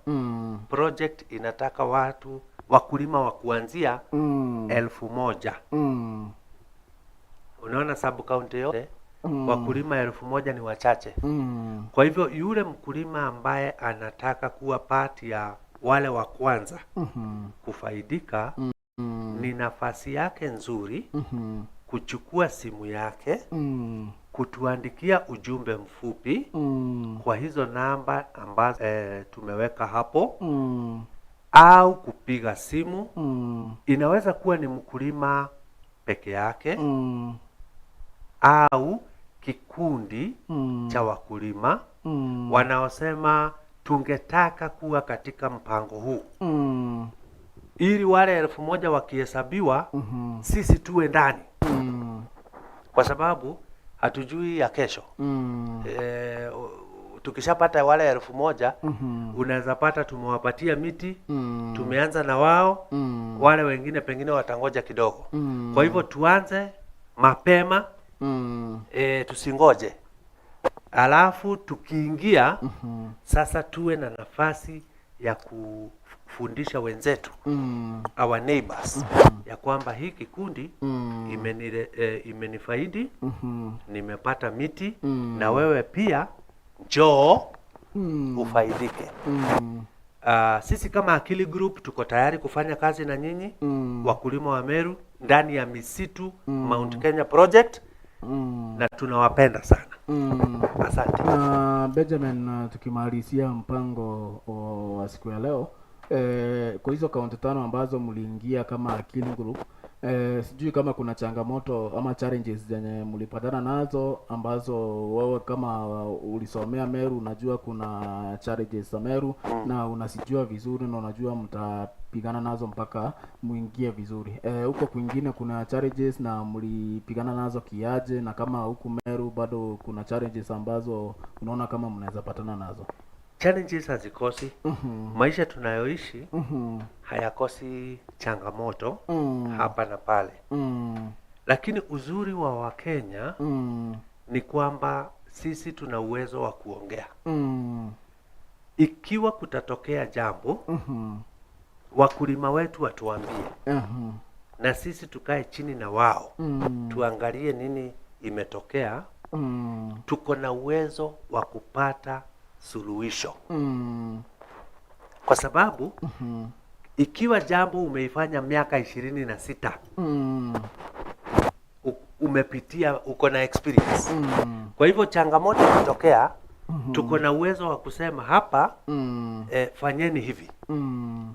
project inataka watu wakulima wa kuanzia 1,000. Unaona, sub county yote wakulima 1,000 ni wachache. Kwa hivyo yule mkulima ambaye anataka kuwa part ya wale wa kwanza kufaidika, ni nafasi yake nzuri kuchukua simu yake, kutuandikia ujumbe mfupi kwa hizo namba ambazo tumeweka hapo au kupiga simu. Inaweza kuwa ni mkulima peke yake au kikundi cha wakulima wanaosema tungetaka kuwa katika mpango huu ili wale 1,000 wakihesabiwa, sisi tuwe ndani, kwa sababu hatujui ya kesho. Tukishapata wale 1,000, unaweza pata tumewapatia miti, tumeanza na wao, wale wengine pengine watangoja kidogo. Kwa hivyo tuanze mapema, tusingoje, alafu tukiingia sasa tuwe na nafasi ya kufundisha wenzetu, our neighbors, ya kwamba hii kikundi imenifaidi, nimepata miti, na wewe pia njoo ufaidike. Sisi kama Akili Group tuko tayari kufanya kazi na nyinyi wakulima wa Meru ndani ya misitu Mount Kenya Project, na tunawapenda sana. Asante. Na Benjamin, tukimalizia mpango wa siku ya leo, kwa hizo kaunti tano ambazo mliingia kama Akili Group, sijui kama kuna changamoto ama challenges zenye mlipatana nazo ambazo wewe kama ulisomea Meru unajua kuna challenges za Meru na unasijua vizuri na unajua mtapigana nazo mpaka muingie vizuri. Huko kwingine kuna challenges na mlipigana nazo kiaje, na kama huku Meru bado kuna challenges ambazo unaona kama mnaweza patana nazo? Challenges hazikosi. Maisha tunayoishi hayakosi changamoto hapa na pale, lakini uzuri wa Wakenya ni kwamba sisi tuna uwezo wa kuongea. Ikiwa kutatokea jambo, wakulima wetu watuambie, na sisi tukae chini na wao tuangalie nini imetokea. Tuko na uwezo wa kupata suluhisho, kwa sababu ikiwa jambo umeifanya miaka 26, umepitia, uko na experience. Kwa hivyo changamoto ikitokea, tuko na uwezo wa kusema hapa, fanyeni hivi,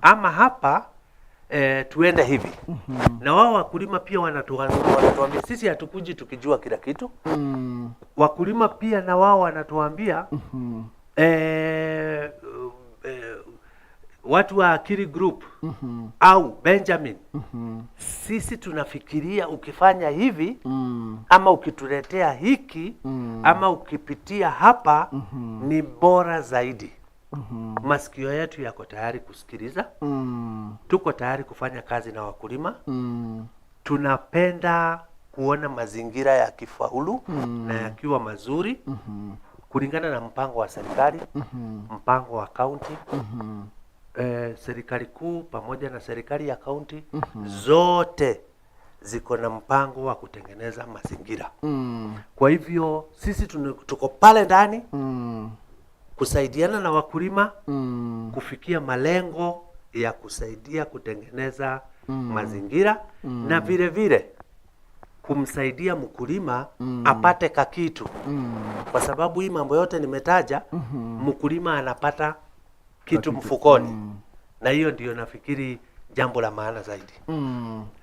ama hapa tuende hivi. Na wao wakulima pia wanatuambia, sisi hatukuji tukijua kila kitu. Wakulima pia na wao wanatuambia, watu wa Akili Group au Benjamin, sisi tunafikiria ukifanya hivi ama ukituletea hiki ama ukipitia hapa ni bora zaidi. Masikio yetu yako tayari kusikiliza, tuko tayari kufanya kazi na wakulima. Tunapenda kuona mazingira yakifaulu na yakiwa mazuri kulingana na mpango wa serikali, mpango wa kaunti, serikali kuu pamoja na serikali ya kaunti, zote ziko na mpango wa kutengeneza mazingira. Kwa hivyo sisi tuko pale ndani kusaidiana na wakulima kufikia malengo ya kusaidia kutengeneza mazingira na vile vile kumsaidia mkulima apate kakitu, kwa sababu hii mambo yote nimetaja, mkulima anapata kitu mfukoni, na hiyo ndio nafikiri jambo la maana zaidi.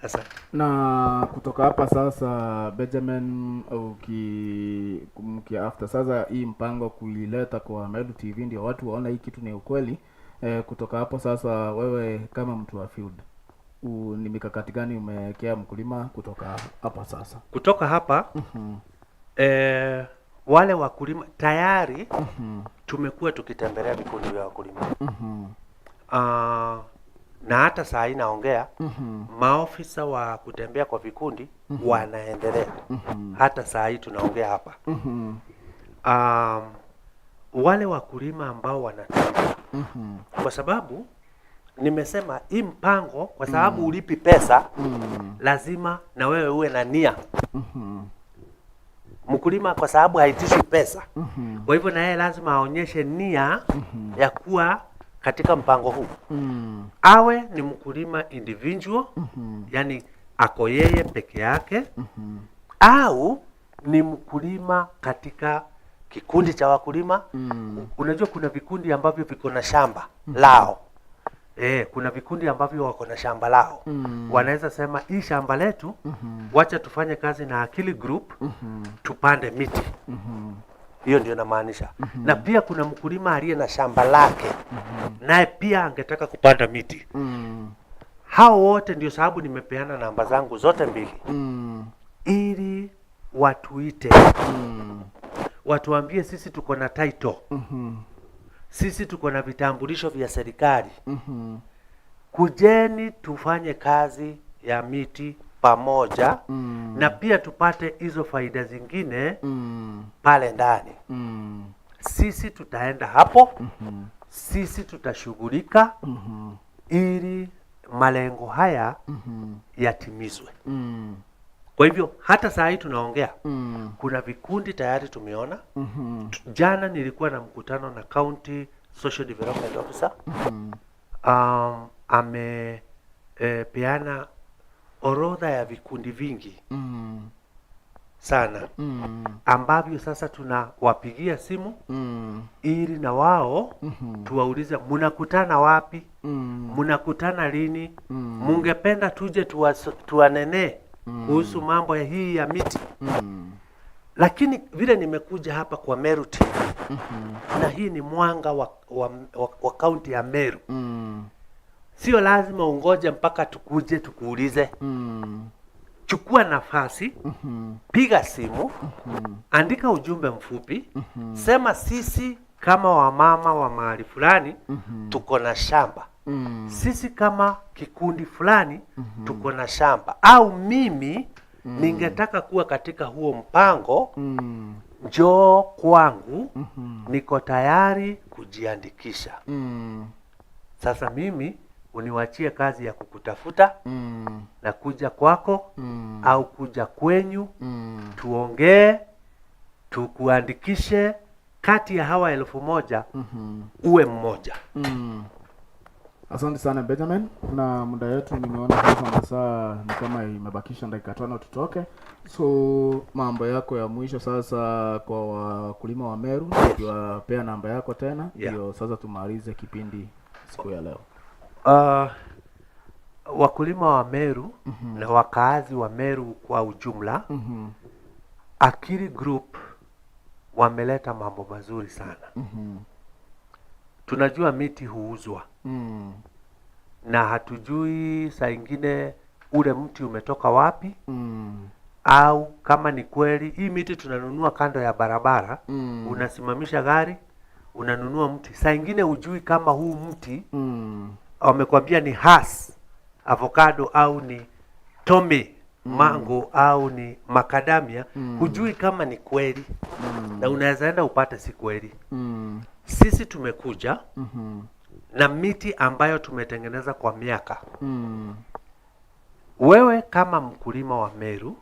Asante. Na kutoka hapa sasa, Benjamin, uki after sasa hii mpango kuileta kwa Meru TV ndio watu waone hii kitu ni ukweli. Kutoka hapo sasa, wewe kama mtu wa field, ni mikakati gani umewekea mkulima kutoka hapa sasa? Kutoka hapa, wale wakulima tayari tumekuwa tukitembelea vikundi vya wakulima, na hata saa hii naongea, maofisa wa kutembea kwa vikundi wanaendelea hata saa hii tunaongea hapa. Wale wakulima ambao wanataka, kwa sababu nimesema hii mpango, kwa sababu ulipi pesa, lazima na wewe uwe na nia. Mkulima kwa sababu haitishi pesa, kwa hivyo na yeye lazima aonyeshe nia ya kuwa katika mpango huu, awe ni mkulima individual, yani ako yeye peke yake, au ni mkulima katika kikundi cha wakulima. Unajua kuna vikundi ambavyo viko na shamba lao. Kuna vikundi ambavyo wako na shamba lao. Wanaweza sema hii shamba letu, wacha tufanye kazi na Akili Group, tupande miti. Hiyo ndio namaanisha. Na pia kuna mkulima aliye na shamba lake, naye pia angetaka kupanda miti. Hao wote ndio sababu nimepeana namba zangu zote mbili, ili watuite, watuambie sisi tuko na title, sisi tuko na vitambulisho vya serikali, kujeni tufanye kazi ya miti pamoja, na pia tupate hizo faida zingine pale ndani. Sisi tutaenda hapo, sisi tutashughulika ili malengo haya yatimizwe. Kwa hivyo hata saa hii tunaongea, kuna vikundi tayari tumeona. Jana nilikuwa na mkutano na County Social Development Officer. Ame peana orodha ya vikundi vingi sana ambavyo sasa tunawapigia simu ili na wao tuwaulize, mnakutana wapi? Mnakutana lini? Mungependa tuje tuwanenee kuhusu mambo ya hii ya miti? Lakini vile nimekuja hapa kwa Meru TV, na hii ni mwanga wa kaunti ya Meru, sio lazima ungoje mpaka tukuje tukuulize. Chukua nafasi, piga simu, andika ujumbe mfupi, sema sisi kama wamama wa mahali fulani tuko na shamba, sisi kama kikundi fulani tuko na shamba, au mimi ningetaka kuwa katika huo mpango, njoo kwangu, niko tayari kujiandikisha. Sasa mimi uniwachie kazi ya kukutafuta na kuja kwako au kuja kwenyu, tuongee, tukuandikishe kati ya hawa 1000 uwe mmoja. Asante sana Benjamin, na muda yetu nimeona sasa masaa ni kama imebakisha dakika 5 tutoke. So mambo yako ya mwisho sasa kwa wakulima wa Meru, ukiwapea namba yako tena ndio sasa tumalize kipindi siku ya leo. Wakulima wa Meru na wakaazi wa Meru kwa ujumla, Akili Group wameleta mambo mazuri sana. Tunajua miti huuzwa na hatujui saa ingine ule mti umetoka wapi, au kama ni kweli hii miti tunanunua kando ya barabara, unasimamisha gari unanunua mti, saa ingine hujui kama huu mti wamekwambia ni Hass avocado au ni Tome mango au ni macadamia, hujui kama ni kweli, na unaweza enda upate si kweli. Sisi tumekuja na miti ambayo tumetengeneza kwa miaka. Wewe kama mkulima wa Meru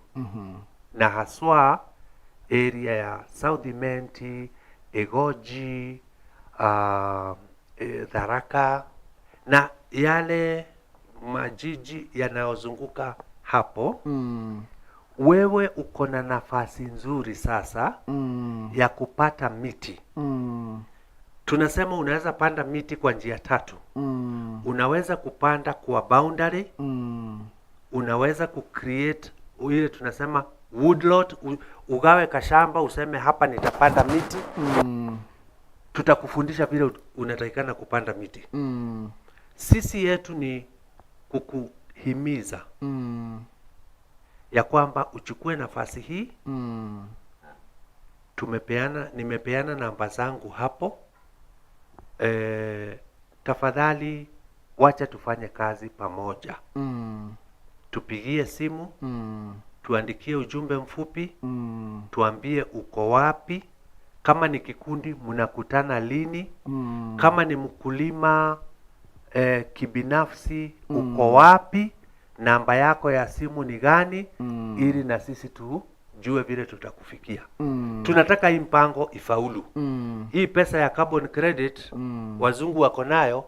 na haswa area ya South Imenti, Egoji, Tharaka na yale majiji yanayozunguka hapo, wewe uko na nafasi nzuri sasa ya kupata miti. Tunasema unaweza panda miti kwa njia tatu. Unaweza kupanda kwa boundary, unaweza kucreate ile tunasema woodlot, ugawe kashamba useme hapa nitapanda miti. Tutakufundisha vile unatakikana kupanda miti. Sisi yetu ni kukuhimiza ya kwamba uchukue nafasi hii. Nimepeana namba zangu hapo. Tafadhali wacha tufanye kazi pamoja. Tupigie simu, tuandikie ujumbe mfupi, tuambie uko wapi, kama ni kikundi mnakutana lini, kama ni mkulima kibinafsi uko wapi, namba yako ya simu ni gani, ili na sisi tujue vile tutakufikia. Tunataka hii mpango ifaulu. Hii pesa ya carbon credit wazungu wako nayo,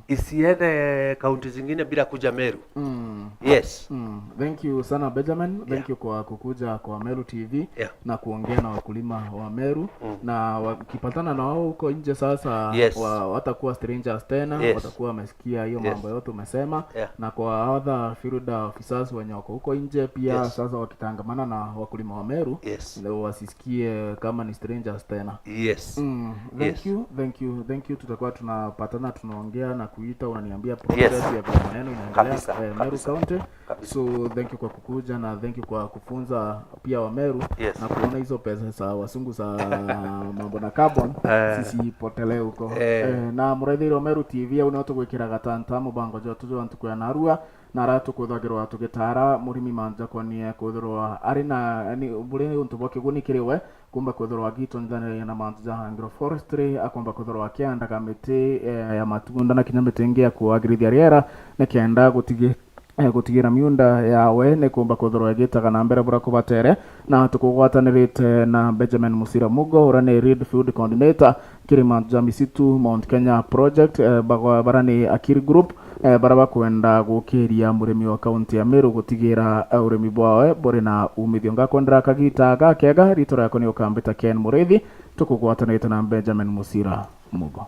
isiende kaunti zingine bila kuja Meru. Yes. Thank you sana Benjamin. Thank you kwa kukuja kwa Meru TV na kuongea na wakulima wa Meru, na wakipatana na wao huko nje sasa, watakuwa strangers tena, watakuwa wamesikia hiyo mambo yote umesema. Na kwa other field officers wenye wako huko nje pia, sasa wakitangamana na wakulima wa Meru, ndio wasisikie kama ni strangers tena. Thank you, thank you, thank you. Tutakuwa tunapatana, tunaongea na kuita, unaniambia progress ya vile maneno inaendelea Meru County. So thank you kwa kukuja na thank you kwa kufunza pia wa Meru na kuona hizo pesa za wasungu za mambo na carbon sisipotelee huko. Na mũraithĩirwo Meru TV au no tũgwĩkĩraga tanta mũbango jwa tujwa ntuku ya narua na aria tukwithagirwa tugitara murimi manjakonie kwithirwa ari na ni buri untu bwa kiguni kiri we kumba kwithirwa agitonyithaniria na mantu ja agroforestry, akomba kwithirwa akiandaga miti ya matunda na kinya miti ingi ya kuagirithia riera nikenda gutigira miunda yawe ni kumba kwithirwa igitaga na mbere buria kubatere. Na tukugwatanirite na Benjamin Musira Mugo, uria ni lead field coordinator kirima ja misitu Mount Kenya project, bara ni Akiri Group, bara bakwenda gukiria murimi wa kaunti ya Meru gutigira urimi bwawe buri na umithio. Ngakwendera kagita gakega, rito rako ni ukambita Ken Murithi, tukugwatanirite na Benjamin Musira Mugo.